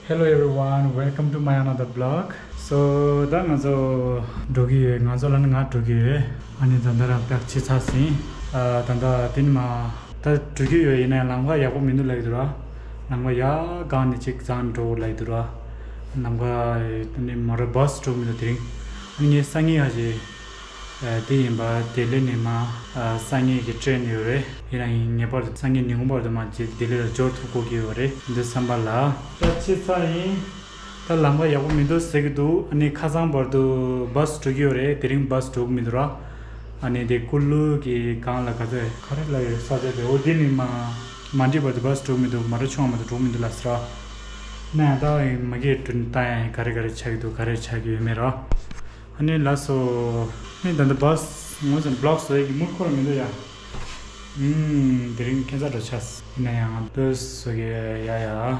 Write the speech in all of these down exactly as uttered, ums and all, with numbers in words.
Hello everyone, welcome to my another vlog. So, ད་ང་ཚོ་འགྲོ་གི་ཡོད། ང་ཚོ་ལ་ནི་ང་འགྲོ་གི་ཡོད། ཨ་ནི་ད་ལྟ་རང་པེག་ཕྱི་ཚར་ཟིན། ཨ་ད་ལྟ་དེ་ནི་མ་ད་འགྲོ་གི་ཡོད། ཡིན་ན་ཡང་ལམ་ཁ་ཡག་པོ་མི་འདུག་ལབ་ཀྱི་འདུག་ར། ལམ་ཁ་ཡག་གང་ནས་ཅིག་བཟང་འགྲོ་ལབ་ཀྱི་འདུག་ར། ལམ་ཁ་དེ་ནི་མ་ར་བྷ་སི་འགྲོ་མི་འདུག་དེ་རིང་། ཨ་ནི་ངའི་སང་ཉིན་ཧ་ཅི། ཨ་དེ་ཡིན་པ་ལྡི་ལི་ནས་མ་ཨ་སང་ཉིན་གྱི་ཊེན་ཡོད་རེད། ཡིན་ན་ཡང་ངེས་པར་དུ་སང་ཉིན་ཉིན་གུང་བར་དུ་མ་ཅིག་ལྡི་ལི་ལ་འབྱོར་ཐུབ་དགོས་ཀྱི་ཡོད་རེད། འདི་བསམ་པ་ལ། ད་ཕྱི་ཚ་ཡིན། ད་ལམ་ཁ་ཡག་པོ་མི་འདུག་ཟེར་གྱི་འདུག་ཨ་ནི་ཁ་སང་བར་དུ་བྷ་སི་འགྲོ་གི་ཡོད་རེད། དེ་རིང་བྷ་སི་འགྲོ་གི་མི་འདུག་ར། ཨ་ནི་དེ་ཀུ་ལུ་གི་སྒང་ལ་ག་ཚོད་ག་རེ་ལ་ཡོད་ས་ཆ་དེ། འོ་དེ་ནི་མ་མན་ཌི་བར་དུ་བྷ་སི་འགྲོ་གི་མི་འདུག་མ་ར་ཆུང་བ་མ་གཏོགས་འགྲོ་གི་མི་འདུག་ལབ་ས་ར། ན་ཡང་ད་མ་གིར་ད་ཡང་ག་རེ་ག་རེ་ཆགས་ཀྱི་འདུག་ག་རེ་ཆགས་ཀྱི་ཡོད་མེད་ར། ཨ་ནི་ལགས་སོ། ཨ་ནི་ད་ལྟ་བྷ་སི་ངོས་ཟིན་བྷ་ལོག་བཟོ་ཡས་ཀྱི་མུར་ཁོ་ར་མི་འདུག་ཡ། ཨུམ། དེ་རིང་ཁྱད་མཚར་འདྲ་ཆགས། ཡིན་ན་ཡང་བྷ་སི་བཟོ་གི་ཡ་ཡ། ཨ་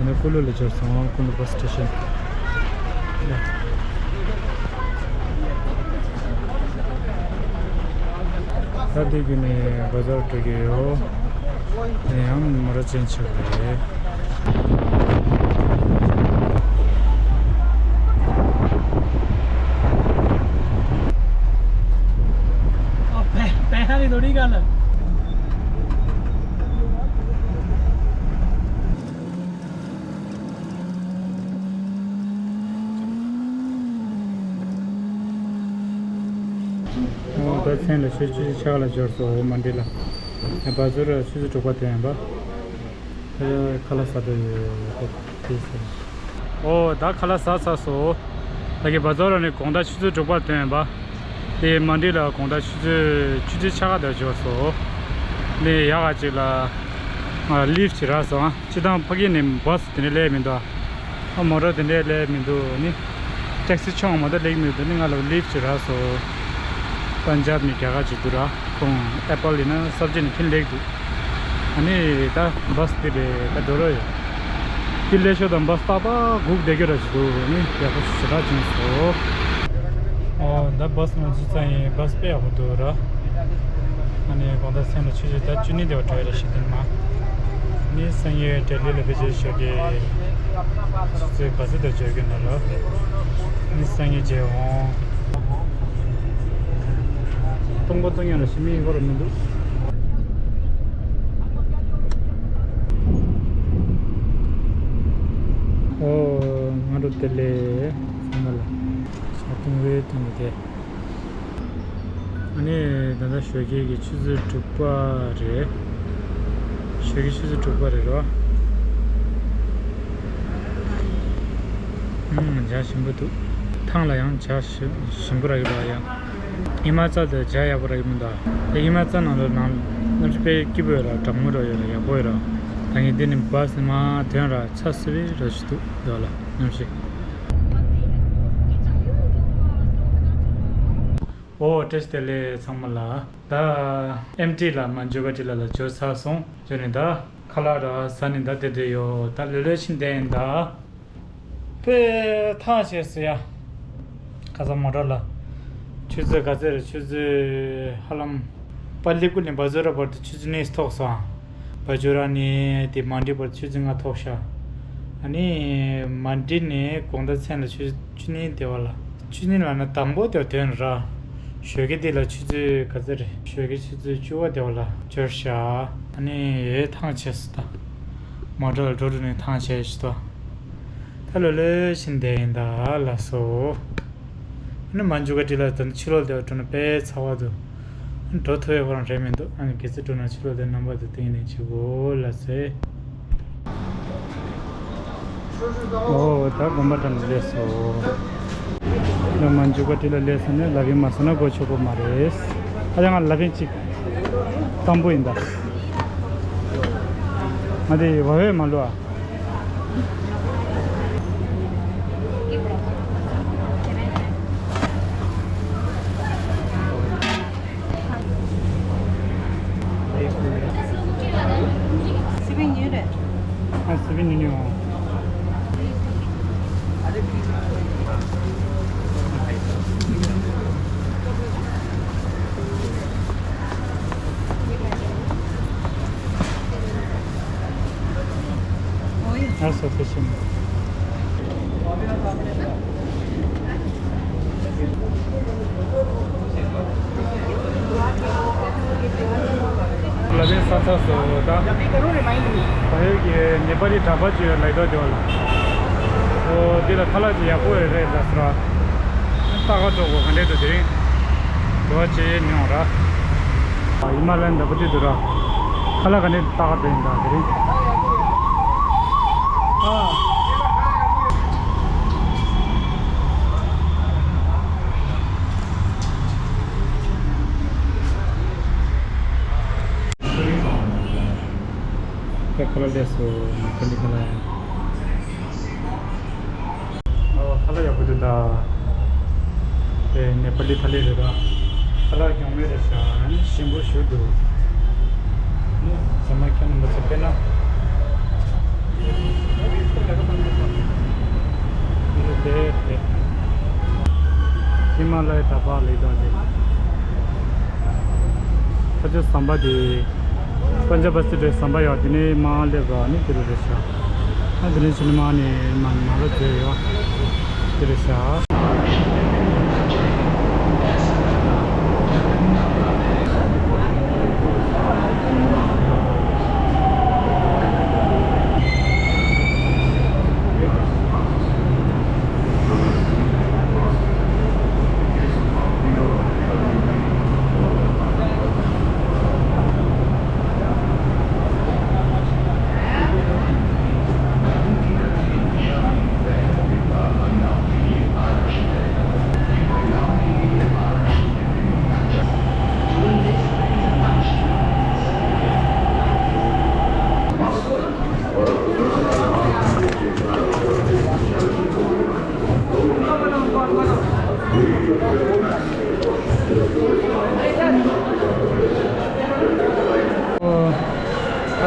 ནི་ཀུ་ལུ་ལ་འབྱོར་སོང་། ཀུ་ལུ་བྷ་སི་སི་ཊེ་ཤན། ད་དེ་བརྒྱུད་ནས་བ་ཛར་འགྲོ་གི་ཡོད། ཡང་མོ་ཊ་ཅན་ཆགས་རེད། ད་མཚན་ལ་ཆུ་ཚོད་ཕྱེད་ཀ་ལ་འབྱོར་སོང་། མན་ཌི་ལ། བ་ཛར་ཆུ་ཚོད་དྲུག་པ་ཐོན་ཡིན་པ། ད་ཁ་ལག་ཟ་འགྲོ་ཡོད་ཡོད་ཁོ་དེ་ཟེར། ཨོ་ད་ཁ་ལག་ཟ་ཚར་སོང་། ད་གི་བ་ཛར་ནས་དགོང་དག་ཆུ་ཚོད་དྲུག་པ་ཐོན་ཡིན་པ། དེ་མན་ཌི་ལ་དགོང་དག་ཆུ་ཚོད་ཆུ་ཚོད་ཕྱེད་ཀ་དེར་འབྱོར་སོང་། ནས་ཡག་ག་ཅིག་ལ་ང་ལིཕ་ཊི་རག་སོང་ཨ། སྤྱིར་བཏང་ཕ་གི་ནས་བྷ་སི་དེ་འདྲ་སླེབས་མི་འདུག་ཨ། མོ་ཊ་དེ་འདྲ་སླེབས་མི་འདུག་ནི་ཊེག་སི་ཆུང་བ་མོ་ཊ་སླེབས་མི་འདུག་ནི་ང་ལ་ལིཕ་ཊི་རག་སོང་། པན་ཇབ་ནས་རྒྱ་གར་ཅིག་འདུག་ར། ཁོང་ཨེ་པལ་ཡིན་ན་སབ་ཇི་ནས་ཕིན་སླེབས་འདུག་ཨ་ནི་ད་བྷ་སི་དེ་ལས་ད་འགྲོ་རོགས་ཡོད། དེ་ལས་ཤོག་དང་བྷ་སི་ཏག་ཏག་སྒུག་བསྡད་རྒྱུ་ར་ཞིག་འདུག་ནི་ཡག་པོ་ཞེ་དྲག་བྱུང་སོང་། ཨོ་ད་བྷ་སི་ང་ཚོ་ཚ་ཡིན། བྷ་སི་དཔེ་ཡག་པོ་འདུག་ར། ཨ་ནི་དགོང་དག་མཚན་ལ་ཆུ་ཚོད་ད་བཅུ་གཉིས་དེ་བ་འགྲོ་ཡ་ར་ཞིག་དེ་མ། ནི་སང་ཉིན་ལྡི་ལི་ལ་ཕེབས་རྗེས་ཞོགས་ཀས་ཆུ་ཚོད་ག་ཚོད་དུ་འབྱོར་རྒྱུ་ན་ར། ནི་སང་ཉིན་མཇལ་འོང་། སྟོང་པ་སྟོང་ཉག་ལ་ཞི་མི་ཡིན་ཁོ་ར་མི་འདུག་ཨོ་ང་འགྲོ་ལྡི་ལི་ཚང་མ་ལ་ཞག་སྟོང་བའི་སྟེང་གི་དེ། ཨ་ནི་ད་ལྟ་ཞོགས་ཀས་ཀྱི་ཆུ་ཚོད་དྲུག་པ་རེད། ཞོགས་ཀས་ཆུ་ཚོད་དྲུག་པ་རེད་རོ། ཨུམ། འཇའ་ཞིམ་པོ་འདུག་ཐང་ལ་ཡང་འཇའ་ཞིམ་པོ་རག་གི་འདུག་ཡ། ཧི་མ་ཙལ་དུ་འཇའ་ཡག་པོ་རག་གི་མི་འདུག་དེ་ཧི་མ་ཙལ་ནང་ལ་ནང་གནམ་གཤིས་དཔེ་སྐྱིད་པོ་ཡོད་ར། གྲང་མོ་ར་ཡོད་ར། ཡག་པོ་ཡོད་ར། ད་ངས་འདི་ནས་བྷ་སི་ནས་མར་ཐོན་ར་ཚ་སི་བི་ར་ཞིག་འདུག་འདི་ལ་གནམ་གཤིས། ཨོ་བཀྲ་ཤིས་བདེ་ལེགས་ཚང་མ་ལ། ད་ཨེམ་ཊི་ལ་མ་འཇུ་ག་ཊི་ལ་ལ་འབྱོར་ཚར་སོང་། འབྱོར་ནས་ད་ཁ་ལག་ར་ཟ་ནས་ད་བསྡད་བསྡད་ཡོད། ད་ལོས་ལོས་ཕྱིན་བསྡད་ཡིན་ད། དཔེ་ཐང་ཆད་སོང་ཡ། ཁ་སང་མོ་ཊ་ལ། ཆུ་ཚོད་ག་ཚོད་རེད། ཆུ་ཚོད་ཧ་ལམ། པ་ལི་ཀུ་ནས་བ་ཛོ་ར་བར་དུ་ཆུ་ཚོད་གཉིས་ཐོག་སོང་། བ་ཛོ་ར་ནས་དེ་མན་ཌི་བར་དུ་ཆུ་ཚོད་ལྔ་ཐོག་ཤག་ཨ་ནི་མན་ཌི་ནས་དགོང་དག་མཚན་ལ་ཆུ་ཚོད་བཅུ་གཉིས་དེ་བ་ལ། བཅུ་གཉིས་ལ་ན་དང་པོ་དེ་བ་ཐོན་ར། ཞོགས་ཀས་དེ་ལ་ཆུ་ཚོད་ག་ཚོད་རེད། ཞོགས་ཀས་ཆུ་ཚོད་བཅུ་པ་དེ་བ་ལ་འབྱོར་ཤག་ཨ་ནི་ཡོད་ཐང་ཆད་སོང་ད། མོ་ཊ་ལ་འགྲོ་འགྲོ་ནས་ཐང་ཆད་ཤག་ད། ད་ལོས་ལོས་ཕྱིན་བསྡད་ཡིན་ད་ལགས་སོ། ཨ་ནི་མ་འཇུ་ག་ཊི་ལ་ད་ཕྱི་ལོགས་དེ་བ་འགྲོ་ན་དཔེ་ཚ་བ་འདུག་འགྲོ་ཐུབ་ཡ་ཁོ་རང་རེད་མི་འདུག་ཨ་ནི་གལ་སྲིད་འགྲོ་ན་ཕྱི་ལོགས་དེ་རྣམ་པ་དེ་སྟེང་ནས་བྱེད་དགོས་ལ་ཟེར། ཨོ་ད་དགོན་པ་འགྲམ་ལ་སླེབས་སོང་། ད་མ་འཇུ་ག་ཊི་ལ་སླེབས་སོང་ནས་ལ་ཕིང་མ་ཟ་ན་གོ་ཆོད་པོ་མ་རེད། ཨ་ཡ་ང་ལ་ཕིང་གཅིག་དང་པོ་ཡིན་ད། ང་དེ་བ་བས་མ་ལོ་ཨ། སི་པན་ཉོས་རེད། ཨ་སི་པན་ཉོས་ཉོས་ཨང་། Sufficient. ལ་བའི་ས་ཚ་སོ་ད། ད་ཡོད་ཀྱི་ནེ་པ་ལི་གྲྭ་པ་ཅིག་ཡོད་ལ་ཡོད་དོ་ལ། ཨོ་འདི་ལ་ཁ་ལག་ཅིག་ཡག་པོ་རེད་རེད་ལ་སོ། ལྟ་ག་འགྲོ་གོ་ག་འདྲས་འདུག་དེ་རིང་། འགྲོ་བ་བྱེད་མྱོང་ར། ཨ་ཧི་མ་ལ་ཡན་ད་པ་དུས་འདུག་ར། ཁ་ལག་ག་ནས་ལྟ་ག་འགྲོ་ཡིན་ད་དེ་རིང་། ཨ། ཁ་ལག་ལས་སོ་ཁ་ལི་ཁ་ལག་ཡང་། ཨོ་ཁ་ལག་ཡག་པོ་འདུག་ད། དེ་ནེ་པ་ལི་ཐ་ལི་རེད་ད། ཁ་ལག་གྱོང་མེད་རེད་ཤག་ཨ་ནི་ཞིམ་པོ་ཞུ་འདུག་ཨ་ནི་ཟ་མ་ཁྱོན་མི་ཚོ་དཔེར་ན། དེ་དེ་ཧི་མ་ལ་ཡའི་གྲྭ་པ་ལེགས་དང་དེ། ཁ་ཆེ་ཟམ་པ་དེ། པན་ཇབ་བ་སི་ཊི་ཟམ་པ་ཡོད་དེ་ནས་མར་སླེབས་ར་ནི་དེ་རུ་རེད་ཤག་ཨ་དེ་ནས་ཕྱིན་ནས་མར་ནས་མར་མར་ལ་འཛུལ་ཡོད། དེ་རེད་ཤག་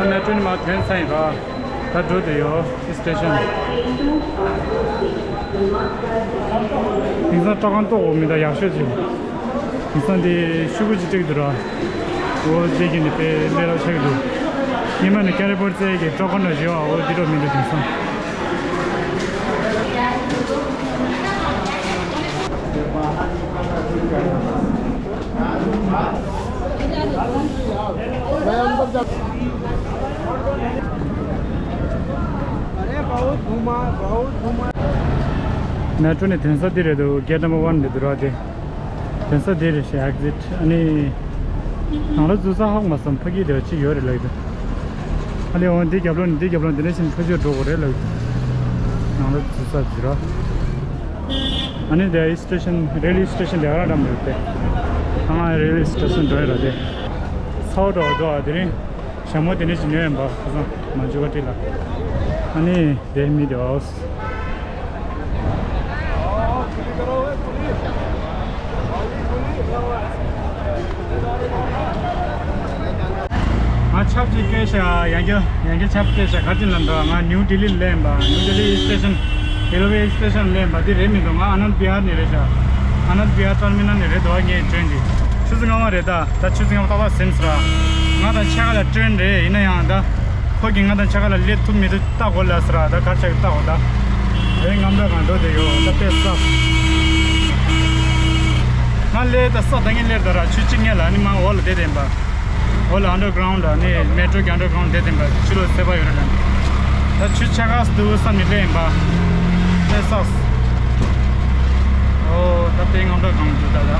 ད་མེ་ཊྲོ་ནས་མར་ཐོན་ཚར་ཡིན་ར། ད་འགྲོ་བསྡད་ཡོད་སི་ཊེ་ཤན། དེང་སང་སྤྲོ་ཁང་ཏོག་འོ་མི་འདུག་ཡག་ཤོས་ཅིག་དེང་སང་འདི་ཤུ་གུ་ཅིག་སྤྲད་ཀྱི་འདུག་ར། འོ་དེ་གི་ནི་དཔེ་ལས་སླ་ཆགས་ཀྱི་འདུག་སྔོན་མ་ནི་ཀེ་རི་པོར་ཊི་ཟེར་གི་སྤྲོ་ཁང་ནང་བཞུགས་པ་འོ་འདི་འདྲ་མི་འདུག་དེང་སང་། མེ་ཊྲོ་ནི་ཐོན་ས་འདི་རེད་འདུག་གེ་ཊི་ནམ་བར་ཝན་རེད་འདུག་ར་དེ། ཐོན་ས་འདི་རེད་ཤག་ཨེག་ཛིཊ། ཨ་ནི། ནང་ལ་འཛུལ་ས་ཧ་གོ་མ་སོང་། ཕ་གི་དེ་ཅིག་ཡོད་རེད་ལབ་ཀྱི་འདུག་ཨ་ལས་འོང་འདི་རྒྱབ་ལོགས་ནས་འདི་རྒྱབ་ལོགས་འདི་ནས་ཕྱིན་ཕ་གིར་འགྲོ་དགོས་རེད་ལབ་ཀྱི་འདུག་ནང་ལ་འཛུལ་ས་འཛུལ་ར། ཨ་ནི་དེ་སི་ཊེ་ཤན་རེལ་ཝེ་སི་ཊེ་ཤན་དེ་ག་རང་འགྲམ་རེད་དེ། ཨ་ང་རེལ་ཝེ་སི་ཊེ་ཤན་འགྲོ་ཡི་ར་དེ། ཚ་བོ་འགྲོ་འགྲོ་ཨ་དེ་རིང་། ཞྭ་མོ་དེ་ནས་ཅིག་ཉོས་ཡིན་པ་ཁ་སང་མ་འཇུ་བ་ཏི་ལ། ཨ་ནི་དེ་མི་དེ་ཨོ། ང་ཆབ་ཅིག་སྐྱེས་ཤག་ཡང་བསྐྱར་ཡང་བསྐྱར་ཆབ་སྐྱེས་ཤག་ག་ཅི་ལ་འདྲ་ང་ནིའུ་ལྡི་ལི་ལ་སླེབས་ཡིན་པ། ནིའུ་ལྡི་ལི་སི་ཊེ་ཤན་རེལ་ཝེ་སི་ཊེ་ཤན་ལ་སླེབས་ཡིན་པ་འདི་རེད་མི་འདུག་ང་ཨ་ནནྡ་བི་ཧར་ནས་རེད་ཤག་ཨ་ནནྡ་བི་ཧར་ཊར་མི་ནལ་ནས་རེད་འདུག་ངའི་ཊེན་འདི་ཆུ་ཚོད་ལྔ་པ་རེད་ད། ད་ཆུ་ཚོད་ལྔ་པ་ཏག་ཏག་ཟིན་སོང་ར། ང་དང་ཕྱེད་ཀ་ལ་ཊེན་རེད། ཡིན་ན་ཡང་ད། ཁོ་གིས་ང་དང་ཕྱེད་ཀ་ལ་སླེབས་ཐུབ་མི་ཐུབ་ལྟ་དགོས་ལབ་སོང་ར། ད་ག་རེ་བྱ་གི་ལྟ་དགོས་ད། རེད་རྔམ་པའི་སྒང་འགྲོ་བསྡད་ཡོད་ད་དཔེ་བསགས། ང་སླེབས་ད་ས་ད་ངས་སླེབས་ད་ར་ཆུ་གཅིག་ངས་ལ་ནི་མ་འོག་ལ་བསྡད་བསྡད་པ། འོག་ལ་ཨན་ཌར་གྷ་རའུན་ཌ་ལ་ནི་མེ་ཊྲོ་གི་ཨན་ཌར་གྷ་རའུན་ཌ་བསྡད་བསྡད་པ་ཕྱི་ལོགས་སེ་བ་ཡོད་ར་ལ། ད་ཆུ་ཆག་ག་སུ་འདུག་བསམ་ནས་སླེབས་ཡིན་པ། དཔེ་བསགས། ཨོ་ད་དཔེ་རྔམ་པའི་སྒང་འདུག་ད་ད།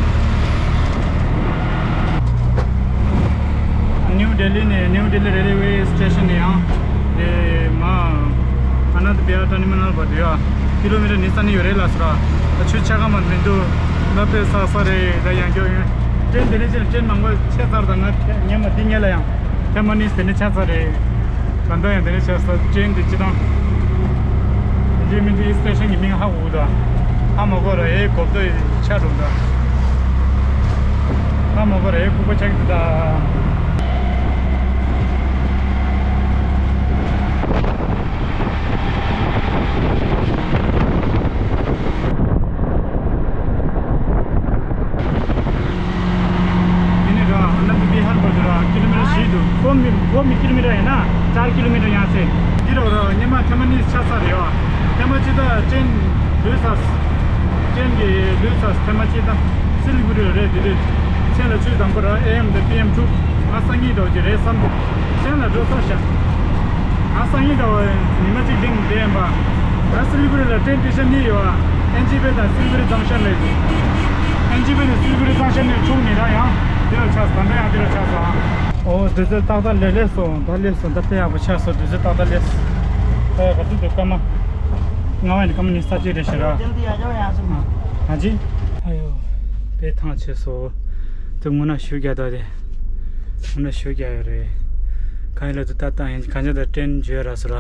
ནིའུ་ལྡི་ལི་ནས་ནིའུ་ལྡི་ལི་རེལ་ཝེ་སི་ཊེ་ཤན་ནས་ཡང་དེ་མ་ཨ་ནནྡ་བི་ཧར་ཊར་མི་ནལ་བར་དུ་ཡ་ཀི་ལོ་མི་ཊར་ཉི་ཤུ་རྩ་གཉིས་ཡོད་རེད་ལབ་སོང་ར། ད་ཆུ་ཆག་ག་མ་མི་འདུག་ད་དཔེ་བསགས་ས་རེད། ད་ཡང་སྐྱོ་ཡོད། ཊེན་དེ་ནས་ཕྱིན་ཊེན་མང་པོ་ཆད་ཚར། ད་ང་ཉེ་མ་འདི་ཉེ་ལ་ཡང་ཐེ་མ་ནིས་དེ་ནས་ཆད་ཚར་རེད། ད་ལྟ་ཡང་དེ་ནས་ཆད་ས་ཊེན་དེ་སྤྱི་བཏང་། ཡིན་གཅིག་མིན་གཅིག་སི་ཊེ་ཤན་གྱི་མིང་ཧ་གོ་གི་འདུག་ཧ་མ་གོ་ར་ཨེ་གོ་བསྡད་ཆགས་འགྲོ་གི་འདུག་ཧ་མ་གོ་ར་ཨེ་ཁུག་པ་ཆགས་ཀྱི་འདུག་ད། དེ་ནས་ར་ཨ་ནནྡ་བི་ཧར་བར་དུ་ར་ཀི་ལོ་མི་ཊར་བཞི་འདུག་ཀོ་མིན། वो भी किलोमीटर है ना, चार किलोमीटर यहाँ से। འདི་རུ་ར་ཉི་མ་ཐེངས་མ་གཉིས་ཆགས་ས་རེད་བ། ཐེངས་མ་གཅིག་ད་ཀྲེན་ལུས་ས། ཀྲེན་གྱི་ལུས་ས་ཐེངས་མ་གཅིག་ད་སི་ལི་གུ་རི་རེད། དེ་དུས་མཚན་ལ་ཆུ་དང་པོ་ར་ཨེ་ཨེམ་དང་པི་ཨེམ་དྲུག་ང་སང་ཉིན་འགྲོ་གི་རེད་བསམ་འདུག་མཚན་ལ་འགྲོ་ས་ཤག་ང་སང་ཉིན་འགྲོ་བ་ཉི་མ་གཅིག་ལྡིང་བསྡད་ཡིན་པ། ང་སི་ལི་གུ་རི་ལ་ཀྲེན་སྟེ་ཤན་གཉིས་ཡོད་བ། ཨེན་ཇི་པི་དང་སི་ལི་གུ་རི་ཛང་ཤན་ལ་ཡོད། ཨེན་ཇི་པི་དང་སི་ལི་གུ་རི་ཛང་ཤན་ནས་འཁྲུག་ནས་ད་ཡང་འདི་ལ་ཆགས་སོང་། ད་ལྟ་ཡང་འདི་ལ་ཆགས་སོང་ཨ། ཨོ་དུས་ཚོད་ཏག་ཏག་སླེབས་སླེབས་སོང་། ད་སླེབས་སོང་། ད་དཔེ་ཡག་པོ་ཆགས་སོང་། དུས་ཚོད་ཏག་ཏག་སླེབས་སོང་། ཨོ་ག་དུས་འདུག་སྐར་མ། ལྔ་པ་ཡིན། སྐར་མ་ཉི་ཤུ་རྩ་གཅིག་རེད་ཤག་ར། जल्दी आ जाओ यहाँ से। हाँ जी। आयो। དཔེ་ཐང་ཆད་སོང་། དེ་སྔོན་ན་ཞུ་རྒྱག་ད་དེ། སྔོན་ན་ཞུ་རྒྱག་ཡོད་རེད། གང་ཡིན་ལ་དུ་ད་ལྟ་ཡིན་གང་ཅི་ད་ཀྲེན་འཇོལ་ར་སོ་ར།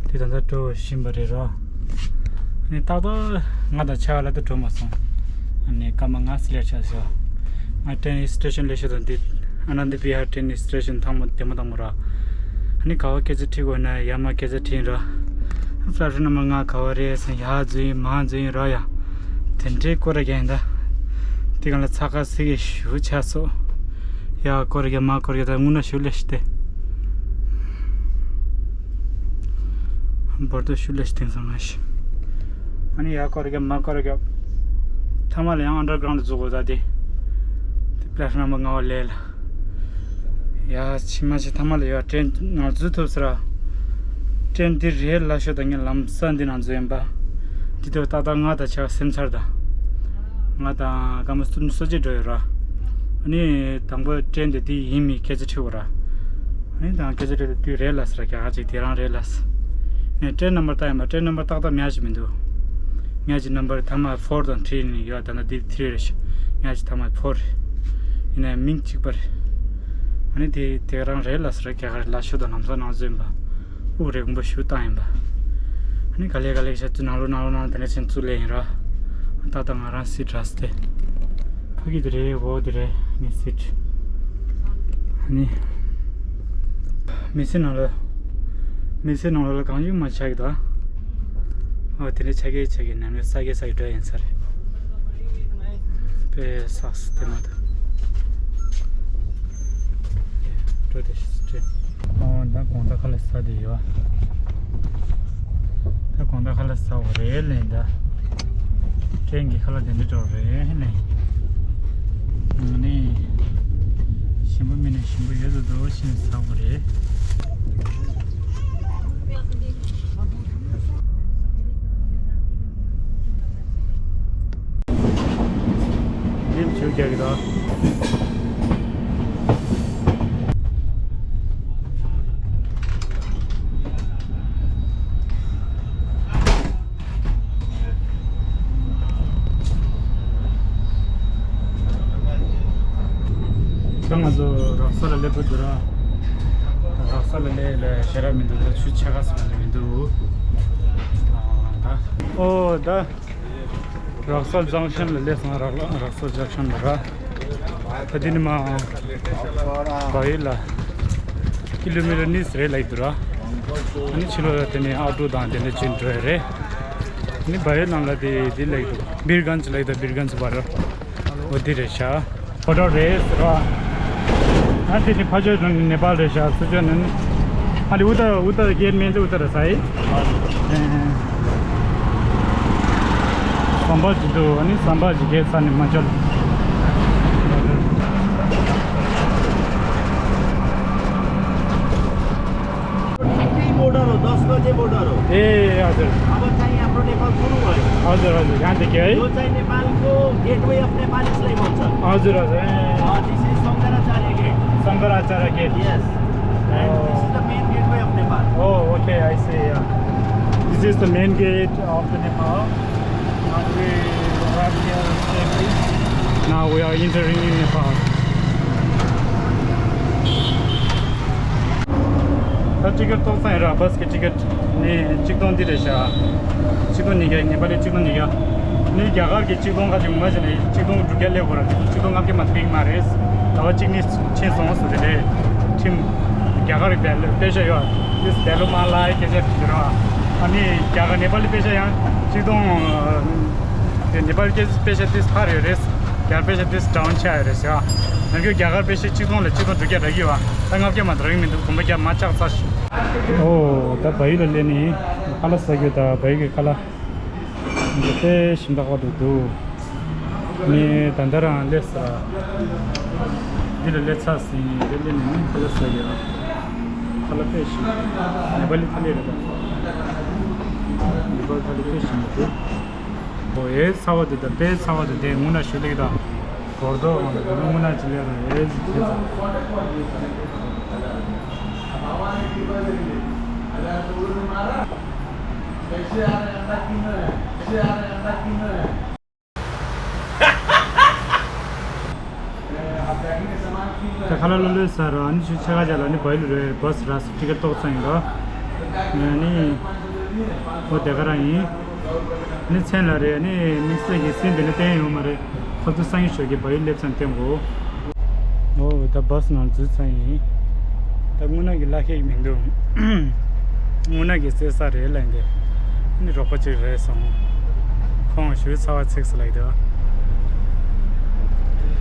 དེ་ད་ལྟ་འགྲོ་བཞིན་པ་རེད་ར། ཨ་ནི་ཏག་ཏག་ང་དང་ཆ་བ་ལ་དུ་འགྲོ་མ་སོང་། ཨ་ནི་སྐར་མ་ལྔ་སི་ལེར་ཆགས་སོང་། ང་ཀྲེན་སི་ཊེ་ཤན་ལས་ཤོད་དང་འདི། ཨ་ནན་ད་བི་ཧར་ཀྲེན་སི་ཊེ་ཤན་ཐང་མོ་བདེ་མོ་དང་མོ་ར། ཨ་ནི་ག་བ་སྐད་ཆ་དྲིས་དགོས་ན་ཡ་མ་སྐད་ཆ་དྲིས་ར། ཕ་ལ་ཊི་ཧོམ་ནམ་བར་ལྔ་ག་བ་རེད་ཟེར་ཡ་འཛུལ་ཡིན་མ་འཛུལ་ཡིན་ར་ཡ། དེ་འདྲའི་སྐོར་ར་རྒྱག་ཡིན་ད། དེ་གང་ལ་ཚ་ཁ་སི་གི་ཞུ་ཆ་སོ། ཡ་སྐོར་ར་རྒྱག་མ་སྐོར་ར་རྒྱག་ད་དངུལ་ན་ཞུ་ལེ་ཤི་སྟེ། བར་དོ་ཞུ་ལེ་ཤི་དེང་སང་ང་ཤི། ཨ་ནི་ཡ་སྐོར་ར་རྒྱག་མ་སྐོར་ར་རྒྱག་མཐའ་མ་ལ་ཡང་ཨན་ཌར་གྷ་རའུན་ཌ་འཛུགས་དགོས་ད་དེ། དེ་ཕ་ལ་ཊི་ཧོམ་ནམ་བར་ལྔ་བ་ལས་ལ། ཡ་ཕྱི་མ་ཕྱི་མཐའ་མ་ལ་ཡ་ཀྲེན་ནང་འཛུལ་ཐུབ་ས་ར། ཀྲེན་འདི་རེད་ལ་ཤོད་ད་ངས་ལམ་སང་འདི་ནང་འཛུལ་ཡིན་པ། འདི་ལྟར་ཏག་ཏག་ང་དང་ཆ་སེམས་ཚར་ད། ང་དང་སྐར་མ་སུམ་ཅུ་སོ་གཅིག་འགྲོ་ཡོད་ར། ཨ་ནི་དང་པོ་ཀྲེན་འདི་འདི་ཡིན་མིན་སྐད་ཆ་དྲིས་པ་ར། ཨ་ནི་དང་སྐད་ཆ་དྲིས་ཏེ་དུས་རེད་ལ་ཟེར་ར། རྒྱ་གར་ཅིག་དེ་རང་རེད་ལ་ཟེར། ངས་ཀྲེན་ནམ་བར་ལྟ་ཡིན་པ། ཀྲེན་ནམ་བར་ཏག་ཏག་མེད་ཅིག་མི་འདུག་ངས་ཀྱི་ནམ་བར་ཐ་མ་ཕོར་དང་ཐི་རི་ནི་ཡོད། ད་ནི་འདི་ཐི་རི་རེད་ཤག་ངས་ཀྱི་ཐ་མ་ཕོར་རེད། ཡིན་ནའི་མིང་གཅིག་པ་རེད། ཨ་ནི་དེ་དེ་རང་རེད་ལ་ཟེར་ར། རྒྱ་གར་ལ་ཤོད་དང་ལམ་སང་ནང་འཛུལ་ཡིན་པ། དབུགས་རིང་པོ་ཞུ་བཏང་ཡིན་པ། ཨ་ནི་ག་ལེ་ག་ལེ་ཤ་ཚུ་ནང་ལོ་ནང་ལོ་ནང་ལོ་དེ་འདྲ་ཆེན་ཚུ་ལེ་ཡིན་ར། ད་ལྟ་ང་རང་སི་ཊི་ར་སི་ཏེ། ཕ་གི་དེ་རེད། འོ་དེ་རེད། ངའི་སི་ཊི། ཨ་ནི། མི་ཚེ་ནང་ལ། མི་ཚེ་ནང་ལ་གང་ཡོད་མ་ཆགས་ཀྱི་ད། ཨོ་དེ་འདྲ་ཆགས་ཀྱི་ཆགས་ཀྱི་ནམ་ཡང་ས་གི་ས་གི་འགྲོ་ཡིན་ས་རེད། དཔེ་སགས་དེ་མ་ད། འགྲོ་དེ་ཤི་ཅེ། ཨོ་ད་གོང་ད་ཁ་ལ་ས་དེ་ཡོད། ད་གོང་ད་ཁ་ལ་ས་འོ་རེད་ལེན་ད། ཀྲེན་གྱི་ཁ་ལ་དེ་འདྲ་འགྲོ་རེད་ལེན། ཨ་ནི། ཞིམ་པོ་མིན་ན་ཞིམ་པོ་ཡོད་དོ་དོ་ཤིན་ས་འོ་རེད། ཉིན་བྱུག་རྒྱག་གི་ར། ད་ང་ཚོ་རག་ས་ལ་སླེབས་པ་འདུག་ར། རག་ས་ལ་སླེབས་ལ་ཞེ་དྲག་མི་འདུག་ད་ཆུ་ཆེ་ཁ་སོང་ནས་མི་འདུག་ཨ་ད། ཨོ་ད། རག་ས་ཛང་ཤན་ལ་སླེབས་སོང་། རག་ལ་རག་ས་ཛང་ཤན་ལ་ར། ད་འདི་ནི་མ་བ་ཡི་ལ་ཀི་ལོ་མི་ཊར་གཉིས་རེད་ལབ་འདུག་ར། ཨ་ནི་ཕྱི་ལོགས་ལ་དེ་ནི་ཨ་ཊོ་དང་དེ་འདྲ་ཅིག་འགྲོ་ཡ་རེད། ཨ་ནི་བ་ཡི་ནང་ལ་དེ་དེ་ལབ་འདུག་བིར་གན་ཇི་ལབ་འདུག་བིར་གན་ཇི་བ་ར། འོ་འདི་རེད་ཤག་ཧོ་ཊེལ་རེད་ཟེར་བ། ཨ་དེ་ནི་ཕ་ཇོ་ནི་ནེ་པཱལ་རེད་ཤག་སུ་ཇོ་ནི། ཨ་ལི་ཨུ་ཏ་ཨུ་ཏ་གེར་མེན་ཏེ་ཨུ་ཏ་ར་སའི། ཟམ་པ་ཅི་འདུག་ཨ་ནི་ཟམ་པ་ཅི་གེ་ས་ནི་མ་ཅོལ། यही बोर्डर हो, दस गजे बोर्डर हो। ए हजुर। अब चाहिँ हाम्रो नेपाल सुरु भयो। हजुर हजुर, यहाँदेखि है। यो चाहिँ नेपालको गेटवे अफ नेपाल यसलाई भन्छ। हजुर हजुर, ए। This is शंकराचार्य gate। Shankaracharya gate। Yes। And this is the main gateway of Nepal। Oh, okay, I see, yeah। This is the main gate of the Nepal। Now we arrived here safely। Now we are entering in Nepal। ད་ཊི་ཀེ་ཊི་ཏོག་ཙམ་ཡིན་ར། བྷ་སི་གི་ཊི་ཀེ་ཊི་ནི་གཅིག་སྟོང་འདི་རེད་ཤག་གཅིག་སྟོང་ཉིས་བརྒྱ། ནེ་པ་ལི་གཅིག་སྟོང་ཉིས་བརྒྱ། ནི་རྒྱ་གར་གྱི་གཅིག་སྟོང་ཁ་ཅིག་ངོ་མ་བྱས་ནས་གཅིག་སྟོང་དྲུག་བརྒྱ་སླེབས་དགོས་ར། གཅིག་སྟོང་ལྔ་བརྒྱ་མ་གཏོགས་མ་རེད། ཟླ་བ་གཅིག་གཉིས་ཕྱིན་སོང་ཟེར་དེ་རེད། ཁྲིམས། རྒྱ་གར་གྱི་བལ་པེ་ཤ་ཡོད། ཏིས་བལ་པོ་མ་ལ་ཡི་སྐད་ཆ་དྲིས་ར། ཨ་ནི་རྒྱ་གར་ནེ་པ་ལི་པེ་ཤ་ཡང་གཅིག་སྟོང་། དེ་ནེ་པ་ལི་པེ་ཤ་ཏིས་འཕར་ཡོད་རེད། རྒྱ་གར་པེ་ཤ་ཏིས་ཌའུན་ཆགས་ཡོད་རེད་ཤག་ནམ་རྒྱུན་རྒྱ་གར་པེ་ཤེ་གཅིག་སྟོང་ལ་གཅིག་སྟོང་དྲུག་བརྒྱ་རག་གི་ཡོད་པ། ད་ལྔ་བརྒྱ་མ་དྲག་གི་མི་འདུག་གོམ་པ་བརྒྱ་མ་ཆག་ཚར་ཤག་ཨོ་ད་བལ་ཡུལ་ལ་སླེབས་ནས་ཁ་ལག་ཟ་རྒྱུ་དང་བལ་ཡུལ་གྱི་ཁ་ལག་འདི་དཔེ་ཞིམ་དྲགས་པ་འདུག་འདུག་ངས་ད་ལྟ་རང་སླེབས་ས་འདི་ལ་སླེབས་ཚར་ཟིན། འདི་སླེབས་ནས་ནི་ཁ་ལག་ཟ་ཡོད། ཁ་ལག་དཔེ་ཞིམ། ནེ་པ་ལི་ཐ་ལི་རེད་ད། ནེ་པ་ལི་ཐ་ལི་དཔེ་ཞིམ་འདུག་ཨོ་ཨེ་ཚ་བ་དེ་དང་དཔེ་ཚ་བ་དེ་དེ་དངོས་གནས་ཞུ་ལེགས་དང་གོར་རྡོ་མང་དུ་དངོས་གནས་ཅི་ལེགས་རང་ཨེ་ཟི་དེ་ཚ། ད་ཁ་ལག་ལོ་ལོས་ཟ་ར་ཨ་ནི་ཆུ་ཆ་ག་ཅག་ལ་ནི་བའི་ལུ་རེ་བ་སི་ར་སི་ཊི་ཀེ་ཊི་ཏོག་ཚང་ཡིན་ར། ཨ་ནི་ཨོ་དེ་ག་རང་ཡིན། ནི་མཚན་ལ་རེད་ནི་དམིགས་བསལ་གྱི་སེམས་དེ་ནི་བསྟན་ཡོད་མ་རེད། ཁོ་ཚོ་སང་ཉིན་ཞོགས་ཀྱི་བལ་ཡུལ་སླེབས་ཚར་བསྟན་གོ་ཨོ་ད་བ་སི་ནང་འཛུལ་ཚར་ཡིན། ད་དངོས་གནས་ཀྱི་བླ་ཁེག་མི་འདུག་དངོས་གནས་ཀྱི་བསད་ས་རེད་ལབ་འདི། ནི་རོགས་པ་ཅིག་རེད་སོང་། ཁོང་ཞུ་ཚ་བ་ཚིགས་སུ་ལབ་འདུག་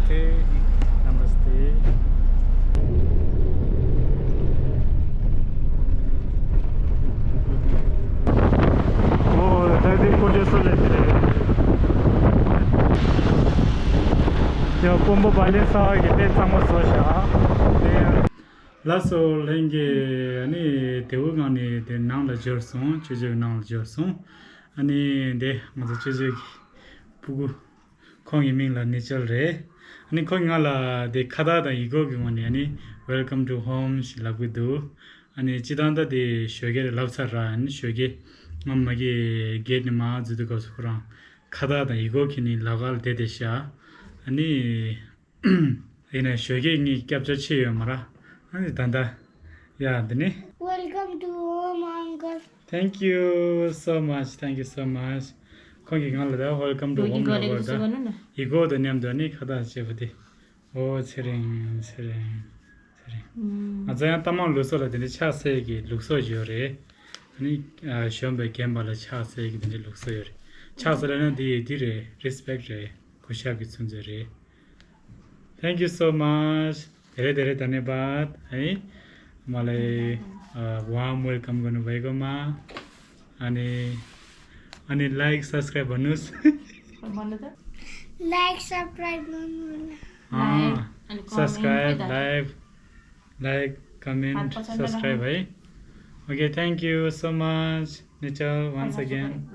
དེ་ནམ་སྟེ། ཨོ་ད་དེ་ཀོ་ཇོ་སོ་ལེ་དེ་རེད། ཡ་དཔོན་པོ་བ་ལེན་ས་གི་དེ་གཙང་མ་བཟོ་བཞག་དེ་ཡང་། ལགས་སོ་ལྷན་རྒྱས། ཨ་ནི་དེའུ་སྒང་ནས་དེ་ནང་ལ་འབྱོར་སོང་། ཆོས་རྗེ་ནང་ལ་འབྱོར་སོང་། ཨ་ནི་དེ་ང་ཚོ་ཆོས་རྗེ་གི་སྤུ་གུ། ཁོང་གི་མིང་ལ་ནེ་ཅལ་རེད། ཨ་ནི་ཁོ་ང་ལ་དེ་ཁ་བཏགས་དང་ཡིག་སྐོགས་ཀྱི་ངོས་ནས་ཨ་ནི་Welcome to home ཞེས་ལབ་གི་འདུག་ཨ་ནི་སྤྱི་བཏང་ད་དེ་ཞོགས་ཀས་ལབ་ཚར་ར། ཨ་ནི་ཞོགས་ཀས་ང་མ་གི་གེ་ཊི་ནས་མར་འཛུལ་དུས་སྐབས་སུ་ཁོ་རང་ཁ་བཏགས་དང་ཡིག་སྐོགས་ཁྱེར་ནས་ལབ་ག་ལ་བསྡད་བསྡད་ཤག་ཨ་ནི་ཡིན་ནའི་ཞོགས་ཀས་ངས་སྐྱབས་བཅོལ་ཕྱིན་ཡོད་མ་ར། ཨ་ནི་ད་ལྟ་ཡ་འདི་ནི། Welcome to home, uncle. Thank you so much. Thank you so much. ཁོང་གིས་ང་ལ་ད་Welcome to home ལབ་པར་ད་ཡིག་སྐོགས་དང་མཉམ་དུ་ནི་ཁ་བཏགས་བྱས་པ་དེ། ཨོ་ཚེ་རིང་ཚེ་རིང་ཚེ་རིང་། ང་ཚོ་ཡང་རྟ་མང་ལུགས་སྲོལ་ལ་དེ་འདྲའི་ཕྱག་འཚལ་གྱི་ལུགས་སྲོལ་ཡོད་རེད། ཨ་ནི་གཞོན་པས་རྒན་པ་ལ་ཕྱག་འཚལ་གྱི་དེ་འདྲའི་ལུགས་སྲོལ་ཡོད་རེད། ཕྱག་འཚལ་ལབ་ན་འདི་འདི་རེད། རི་སི་པེག་ཊི་རེད། གུས་ཞབས་ཀྱི་ཚུལ་འཛིན་རེད། Thank you so much. Dere dere dhanyabad. Hey, male, uh, warm welcome gonu bhai goma. Ani, ani like subscribe banus. Like subscribe banus. Ah, subscribe, like, like, comment, subscribe hai. Okay, thank you so much, Nichal, once again.